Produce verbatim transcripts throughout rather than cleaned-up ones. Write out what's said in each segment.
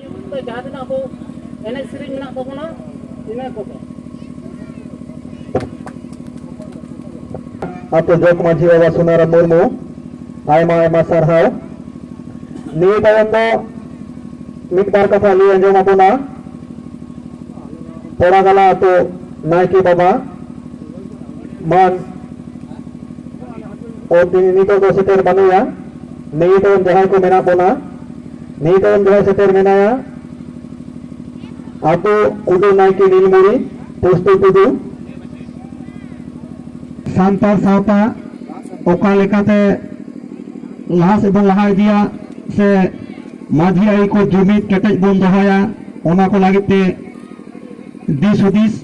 ᱡᱟᱦᱟᱸ ᱛᱤᱱᱟᱹᱜ ᱟᱵᱚ ᱮᱱᱮᱡ ᱥᱮᱨᱮᱧ ᱢᱮᱱᱟᱜ ᱛᱟᱵᱚᱱᱟ, ᱤᱱᱟᱹ ᱠᱚᱜᱮ᱾ ᱟᱛᱳ ᱡᱚᱜᱽ ᱢᱟᱹᱡᱷᱤ ᱵᱟᱵᱟ ᱥᱩᱱᱟᱨᱟᱢ ᱢᱩᱨᱢᱩ, ᱟᱭᱢᱟ ᱟᱭᱢᱟ ᱥᱟᱨᱦᱟᱣ᱾ ᱱᱤᱭᱟᱹ ᱛᱟᱭᱚᱢ ᱫᱚ ᱢᱤᱫ ᱵᱟᱨ ᱠᱟᱛᱷᱟ ᱞᱟᱹᱭ ᱟᱸᱡᱚᱢ ᱟᱵᱚᱱᱟ ᱯᱚᱲᱟᱜᱟᱞᱟ ᱟᱛᱳ ᱱᱟᱭᱠᱮ ᱵᱟᱵᱟ ᱢᱟᱱ ᱚ, ᱛᱤ-, ᱱᱤᱛᱚᱜ ᱫᱚ ᱥᱮᱴᱮᱨ ᱵᱟᱹᱱᱩᱭᱟ᱾ ᱱᱤᱭᱟᱹ ᱛᱟᱭᱚᱢ ᱡᱟᱦᱟᱸᱭ ᱠᱚ ᱢᱮᱱᱟᱜ ᱵᱚᱱᱟ, ᱱᱤᱭᱟᱹ ᱛᱟᱭᱚᱢ ᱡᱟᱦᱟᱸᱭ ᱥᱮᱴᱮᱨ ᱢᱮᱱᱟᱭᱟ, ᱟᱛᱳ ᱠᱩᱰᱩ ᱱᱟᱭᱠᱮ ᱱᱤᱞᱢᱩᱲᱤ ᱯᱩᱥᱛᱩ ᱴᱩᱰᱩ᱾ ᱥᱟᱱᱛᱟᱲ ᱥᱟᱶᱛᱟ ᱚᱠᱟ ᱞᱮᱠᱟᱛᱮ ᱞᱟᱦᱟ ᱥᱮᱫ ᱵᱚᱱ ᱞᱟᱦᱟ ᱤᱫᱤᱭᱟ ᱥᱮ ᱢᱟᱹᱡᱷᱤ ᱟᱹᱨᱤ ᱠᱚ ᱡᱩᱢᱤᱫ ᱠᱮᱴᱮᱡ ᱵᱚᱱ ᱫᱚᱦᱚᱭᱟ, ᱚᱱᱟ ᱠᱚ ᱞᱟᱹᱜᱤᱫ ᱛᱮ ᱫᱤᱥ ᱦᱩᱫᱤᱥ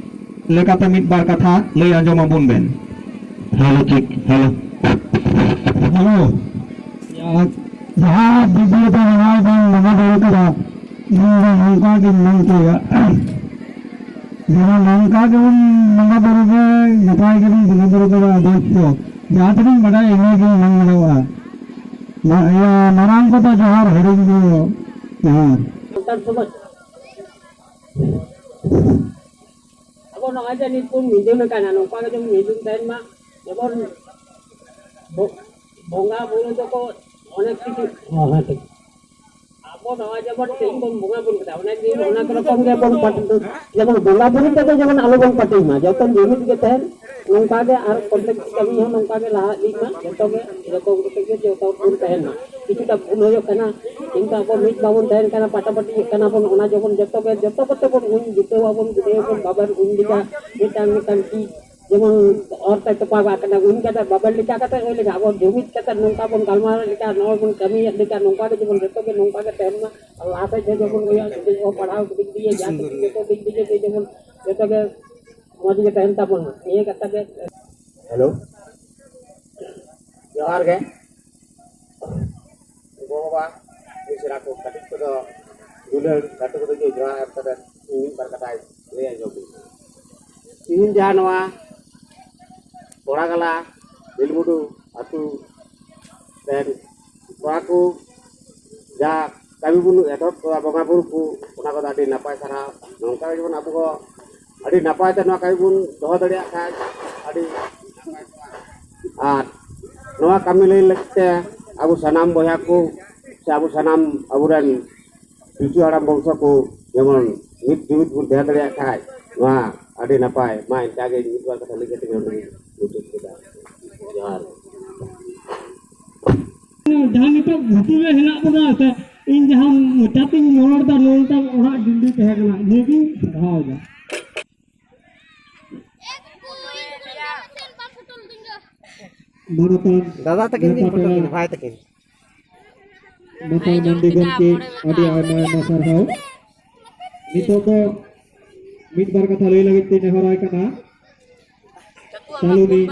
ᱞᱮᱠᱟᱛᱮ ᱢᱤᱫ ᱵᱟᱨ ᱠᱟᱛᱷᱟ ᱞᱟᱹᱭ ᱟᱸᱡᱚᱢ ᱟᱵᱚᱱ ᱵᱮᱱ᱾ Hello, check, hello. ᱦᱮᱞᱳ᱾ ᱡᱟᱦᱟᱸ ᱵᱤᱰᱤᱭᱳ ᱫᱚ ᱱᱚᱣᱟ ᱵᱚᱱ ᱢᱟᱱᱟ ᱵᱟᱨᱚᱱ ᱠᱟᱫᱟ, ᱤᱧ ᱫᱚ ᱱᱚᱝᱠᱟ ᱜᱤᱧ ᱢᱮᱱ ᱦᱚᱪᱚᱭᱟ᱾ ᱡᱮᱢᱚᱱ ᱱᱚᱝᱠᱟ ᱜᱮᱵᱚᱱ ᱵᱚᱸᱜᱟ ᱵᱩᱨᱩ ᱜᱮ, ᱱᱟᱯᱟᱭ ᱜᱮᱵᱚᱱ ᱵᱚᱸᱜᱟ ᱵᱩᱨᱩ ᱠᱟᱫᱟ ᱚᱵᱚᱥᱥᱚ᱾ ᱡᱟᱦᱟᱸ ᱛᱤᱱᱟᱹᱜ ᱵᱟᱰᱟᱭ ᱤᱱᱟᱹ ᱜᱤᱧ ᱢᱮᱱ ᱫᱟᱲᱮᱭᱟᱜᱼᱟ᱾ ᱢᱟ-, ᱤᱭᱟᱹ, ᱢᱟᱨᱟᱝ ᱠᱚᱫᱚ ᱡᱚᱦᱟᱨ, ᱦᱩᱰᱤᱧ ᱠᱚᱫᱚ ᱡᱚᱦᱟᱨ᱾ ᱥᱟᱱᱛᱟᱲ ᱥᱚᱢᱟᱡᱽ ᱟᱵᱚ ᱱᱚᱜᱼᱚᱭ ᱡᱮ ᱱᱤᱛ ᱵᱚᱱ ᱢᱤᱫᱩᱱ ᱟᱠᱟᱱᱟ, ᱱᱚᱝᱠᱟ ᱜᱮ ᱡᱮᱢᱚᱱ ᱢᱤᱫᱩᱱ ᱛᱟᱦᱮᱱ ᱢᱟ᱾ ᱡᱮᱢᱚᱱ ᱵᱚ-, ᱵᱚᱸᱜᱟ ᱵᱩᱨᱩ ᱫᱚᱠᱚ ᱚᱱᱮᱠ ᱠᱤᱪᱷᱩ, ᱦᱮᱸ, ᱦᱮᱸ, ᱴᱷᱤᱠ᱾ ᱟᱵᱚ ᱱᱚᱣᱟ ᱡᱮᱢᱚᱱ ᱛᱮᱦᱮᱧ ᱵᱚᱱ ᱵᱚᱸᱜᱟ ᱵᱩᱨᱩ ᱠᱮᱫᱟ, ᱚᱱᱮ ᱡᱮ ᱚᱱᱟ ᱨᱚᱠᱚᱢ ᱜᱮ ᱵᱚᱱ ᱯᱟᱹᱴᱤ-, ᱡᱮᱢᱚᱱ ᱵᱚᱸᱜᱟ ᱵᱩᱨᱩ ᱛᱮᱫᱚ ᱡᱮᱢᱚᱱ ᱟᱞᱚ ᱵᱚᱱ ᱯᱟᱹᱴᱤ ᱢᱟ, ᱡᱚᱛᱚ ᱡᱩᱢᱤᱫ ᱜᱮ ᱛᱟᱦᱮᱱ, ᱱᱚᱝᱠᱟ ᱜᱮ ᱟᱨ ᱯᱨᱚᱛᱮᱠ ᱠᱟᱹᱢᱤ ᱦᱚᱸ ᱱᱚᱝᱠᱟ ᱜᱮ ᱞᱟᱦᱟ ᱤᱫᱤᱜ ᱢᱟ, ᱡᱚᱛᱚ ᱜᱮ ᱮᱨᱚᱠᱚᱢ ᱠᱟᱛᱮ ᱜᱮ ᱡᱚᱛᱚ ᱵᱚᱱ ᱛᱟᱦᱮᱱ ᱢᱟ᱾ ᱠᱤᱪᱷᱩᱴᱟ ᱵᱷᱩᱞ ᱦᱩᱭᱩᱜ ᱠᱟᱱᱟ, ᱠᱤᱱᱛᱩ ᱟᱵᱚ ᱢᱤᱫ ᱵᱟᱵᱚᱱ ᱛᱟᱦᱮᱱ ᱠᱟᱱᱟ, ᱯᱟᱴᱟᱯᱟᱴᱤ ᱦᱩᱭᱩᱜ ᱠᱟᱱᱟ ᱵᱚᱱ, ᱚᱱᱟ ᱡᱮᱢᱚᱱ ᱡᱚᱛᱚ ᱜᱮ, ᱡᱚᱛᱚ ᱠᱚᱛᱮ ᱵᱚᱱ ᱩᱢ ᱡᱩᱴᱟᱹᱣ ᱟᱵᱚᱱ, ᱜᱤᱫᱽᱨᱟᱹ ᱵᱚᱱ ᱵᱟᱵᱮᱨ ᱩᱢ ᱞᱮᱠᱟ, ᱢᱤᱫᱴᱟᱝ ᱢᱤᱫᱴᱟᱝ ᱛᱤ ᱡᱮᱢᱚᱱ ᱚᱨ ᱛᱮ ᱛᱚᱯᱟᱜ ᱠᱟᱱᱟ, ᱩᱱᱤ ᱠᱟᱛᱮ ᱵᱟᱵᱮᱨ ᱞᱮᱠᱟ ᱠᱟᱛᱮ ᱦᱩᱭ ᱞᱮᱠᱟ, ᱟᱵᱚ ᱡᱩᱢᱤᱫ ᱠᱟᱛᱮ ᱱᱚᱝᱠᱟ ᱵᱚᱱ ᱜᱟᱞᱢᱟᱨᱟᱣ ᱞᱮᱠᱟ, ᱱᱚᱜᱼᱚᱭ ᱵᱚᱱ ᱠᱟᱹᱢᱤᱭᱮᱫ ᱞᱮᱠᱟ, ᱱᱚᱝᱠᱟ ᱜᱮ ᱡᱮᱢᱚᱱ ᱡᱚᱛᱚ ᱜᱮ ᱱᱚᱝᱠᱟ ᱜᱮ ᱛᱟᱦᱮᱱ ᱢᱟ᱾ ᱟᱨ ᱞᱟᱦᱟ ᱥᱮᱫ ᱡᱮ ᱡᱮᱢᱚᱱ ᱦᱩᱭᱩᱜ, ᱡᱩᱫᱤ ᱚᱞ ᱯᱟᱲᱦᱟᱣ ᱫᱤᱠ ᱫᱤᱭᱮ, ᱡᱟᱦᱟᱸ ᱠᱤᱪᱷᱩ ᱡᱚᱛᱚ ᱫᱤᱠ ᱫᱤᱭᱮ ᱜᱮ ᱡᱮᱢᱚᱱ ᱡᱚᱛᱚ ᱜᱮ ᱢᱚᱡᱽ ᱜᱮ ᱛᱟᱦᱮᱱ ᱛᱟᱵᱚᱱ ᱢᱟ, ᱱᱤᱭᱟᱹ ᱠᱟᱛᱷᱟ ᱜᱮ᱾ ᱦᱮᱞᱳ, ᱡᱚᱦᱟᱨ ᱜᱮ᱾ ᱜᱚ-ᱵᱟᱵᱟ, ᱢᱤᱥᱨᱟ ᱠᱚ, ᱠᱟᱹᱴᱤᱡ ᱠᱚᱫᱚ ᱫᱩᱞᱟᱹᱲ, ᱞᱟᱹᱴᱩ ᱠᱚᱫᱚ ᱡᱚᱦᱟᱨ ᱮᱢ ᱠᱟᱛᱮ ᱤᱧ ᱢᱤᱫ ᱵᱟᱨ ᱠᱟᱛᱷᱟᱭ ᱞᱟᱹᱭ ᱟᱸᱡᱚᱢ ᱞᱤᱧ᱾ ᱛᱤᱦᱤᱧ ᱡᱟᱦᱟᱸ ᱱᱚᱣᱟ ᱠᱚᱲᱟᱜᱟᱞᱟ ᱵᱤᱞᱢᱩᱰᱩ ᱟᱹᱛᱩ ᱨᱮᱱ ᱠᱚᱲᱟ ᱠᱚ ᱡᱟ ᱠᱟᱹᱢᱤ ᱵᱚᱱ ᱮᱛᱚᱦᱚᱵ ᱠᱚᱣᱟ, ᱵᱚᱸᱜᱟ ᱵᱩᱨᱩ ᱠᱚ, ᱚᱱᱟ ᱠᱚᱫᱚ ᱟᱹᱰᱤ ᱱᱟᱯᱟᱭ ᱥᱟᱨᱦᱟᱣ᱾ ᱱᱚᱝᱠᱟ ᱜᱮ ᱡᱮᱢᱚᱱ ᱟᱵᱚ ᱠᱚ ᱟᱹᱰᱤ ᱱᱟᱯᱟᱭ ᱛᱮ ᱱᱚᱣᱟ ᱠᱟᱹᱢᱤ ᱵᱚᱱ ᱫᱚᱦᱚ ᱫᱟᱲᱮᱭᱟᱜ ᱠᱷᱟᱱ ᱟᱹᱰᱤ ᱱᱟᱯᱟᱭ ᱠᱚᱜᱼᱟ᱾ ᱟᱨ ᱱᱚᱣᱟ ᱠᱟᱹᱢᱤ ᱞᱟᱹᱭ ᱞᱟᱹᱜᱤᱫ ᱛᱮ ᱟᱵᱚ ᱥᱟᱱᱟᱢ ᱵᱚᱭᱦᱟ ᱠᱚ ᱥᱮ ᱟᱵᱚ ᱥᱟᱱᱟᱢ ᱟᱵᱚᱨᱮᱱ ᱯᱤᱞᱪᱩ ᱦᱟᱲᱟᱢ ᱵᱚᱝᱥᱚ ᱠᱚ ᱡᱮᱢᱚᱱ ᱢᱤᱫ ᱡᱩᱢᱤᱫ ᱵᱚᱱ ᱛᱟᱦᱮᱸ ᱫᱟᱲᱮᱭᱟᱜ ᱠᱷᱟᱱ, ᱱᱚᱣᱟ ᱟᱹᱰᱤ ᱱᱟᱯᱟᱭ᱾ ᱢᱟ, ᱤᱱᱠᱟ ᱜᱮ ᱢᱤᱫ ᱵᱟᱨ ᱠᱟᱛᱷᱟ ᱞᱟᱹᱭ ᱠᱟᱛᱮ ᱜᱮ ᱱᱚᱰᱮ ᱜᱮᱧ ᱢᱩᱪᱟᱹᱫ ᱠᱮᱫᱟ᱾ ᱡᱚᱦᱟᱨ᱾ ᱡᱟᱦᱟᱸ ᱱᱤᱛᱚᱜ ᱜᱷᱩᱴᱩ ᱨᱮ ᱦᱮᱱᱟᱜ ᱵᱚᱱᱟ, ᱥᱮ ᱤᱧ ᱡᱟᱦᱟᱸ ᱢᱚᱪᱟᱛᱤᱧ ᱨᱚᱲ ᱮᱫᱟ, ᱱᱚᱝᱠᱟ ᱚᱲᱟᱜ ᱰᱤᱱᱰᱤ ᱛᱟᱦᱮᱸ ᱠᱟᱱᱟ, ᱱᱤᱭᱟᱹᱜᱤᱧ ᱥᱟᱨᱦᱟᱣ ᱮᱫᱟ᱾ ᱢᱟᱱᱚᱛᱟᱱ ᱫᱟᱫᱟ ᱛᱟᱹᱠᱤᱱ ᱠᱤᱱ ᱯᱷᱳᱴᱳ ᱠᱤᱱ, ᱵᱷᱟᱭ ᱛᱟᱹᱠᱤᱱ᱾ ᱢᱟᱛᱟᱞ ᱢᱟᱱᱰᱤ ᱜᱚᱢᱠᱮ, ᱟᱹᱰᱤ ᱟᱭᱢᱟ ᱟᱭᱢᱟ ᱥᱟᱨᱦᱟᱣ᱾ ᱱᱤᱛᱚᱜ ᱫᱚ ᱢᱤᱫ ᱵᱟᱨ ᱠᱟᱛᱷᱟ ᱞᱟᱹᱭ ᱞᱟᱹᱜᱤᱫ ᱛᱮ ᱱᱮᱦᱚᱨᱟᱭ ᱠᱟᱱᱟ ᱥᱟᱞᱩᱱᱤ